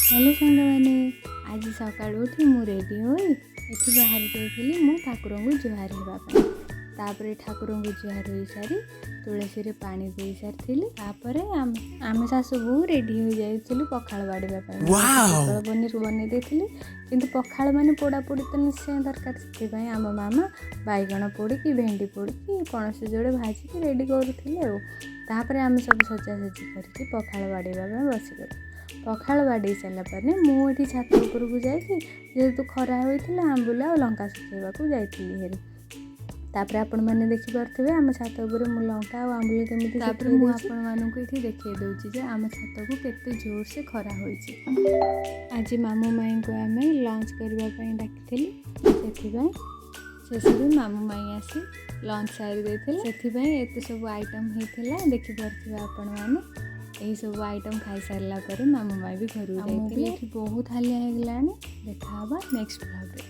Hello ସାଙ୍ଗମାନେ, ଆଜି ସକାଳୁ ଉଠି ମୁଁ ରେଡ଼ି ହୋଇ ଏଠି ବାହାରି ଯାଇଥିଲି ମୁଁ ଠାକୁରଙ୍କୁ ଜୁହାର ହେବା ପାଇଁ। ତାପରେ ଠାକୁରଙ୍କୁ ଜୁହାର ହୋଇସାରି ତୁଳସୀରେ ପାଣି ଦେଇ ସାରିଥିଲି। ତାପରେ ଆମେ ଶାଶୁ ବୋହୂ ରେଡ଼ି ହୋଇଯାଇଥିଲୁ ପଖାଳ ବାଢ଼ିବା ପାଇଁ। ମୁଁ ପୋଟଳ ପନିର ବନେଇ ଦେଇଥିଲି, କିନ୍ତୁ ପଖାଳ ମାନେ ପୋଡ଼ାପୋଡ଼ି ତ ନିଶ୍ଚୟ ଦରକାର। ସେଥିପାଇଁ ଆମ ମାମା ବାଇଗଣ ପୋଡ଼ିକି, ଭେଣ୍ଡି ପୋଡ଼ିକି, ପଣସ ଯୋଡ଼େ ଭାଜିକି ରେଡ଼ି କରୁଥିଲେ। ଆଉ ତାପରେ ଆମେ ସବୁ ସଜାସଜି କରିକି ପଖାଳ ବାଢ଼ିବା ପାଇଁ ବସିଗଲୁ। ପଖାଳ ବାଢ଼େଇ ସାରିଲା ପରେ ମୁଁ ଏଠି ଛାତ ଉପରକୁ ଯାଇକି, ଯେହେତୁ ଖରା ହୋଇଥିଲା, ଆମ୍ବୁଲ ଆଉ ଲଙ୍କା ଶୁଖେଇବାକୁ ଯାଇଥିଲି ହେରି। ତାପରେ ଆପଣମାନେ ଦେଖିପାରୁଥିବେ, ଆମ ଛାତ ଉପରେ ମୁଁ ଲଙ୍କା ଆଉ ଆମ୍ବୁଲ କେମିତି ତାପରେ ଶୁଖେଇ ମୁଁ ଦେଇଛି। ଆପଣମାନଙ୍କୁ ଏଠି ଦେଖେଇ ଦେଉଛି ଯେ ଆମ ଛାତକୁ କେତେ ଜୋରସେ ଖରା ହୋଇଛି। ଆଜି ମାମୁଁ ମାଇଁଙ୍କୁ ଆମେ ଲଞ୍ଚ କରିବା ପାଇଁ ଡାକିଥିଲି। ସେଥିପାଇଁ ଶେଷରେ ମାମୁଁ ମାଇଁ ଆସି ଲଞ୍ଚ ସାରି ଦେଇଥିଲେ। ସେଥିପାଇଁ ଏତେ ସବୁ ଆଇଟମ୍ ହେଇଥିଲା, ଦେଖିପାରୁଥିବେ ଆପଣମାନେ। ଏହି ସବୁ ଆଇଟମ୍ ଖାଇସାରିଲା ପରେ ମାମୁଁ ମାଇଁ ବି ଘରକୁ ଆଉ ମୁଁ ବି ଯାଇଥିଲେ। ଏଠି ବହୁତ ହାଲିଆ ହେଇଗଲାଣି। ଦେଖା ହେବା ନେକ୍ସଟ ବ୍ଲଗ୍ରେ।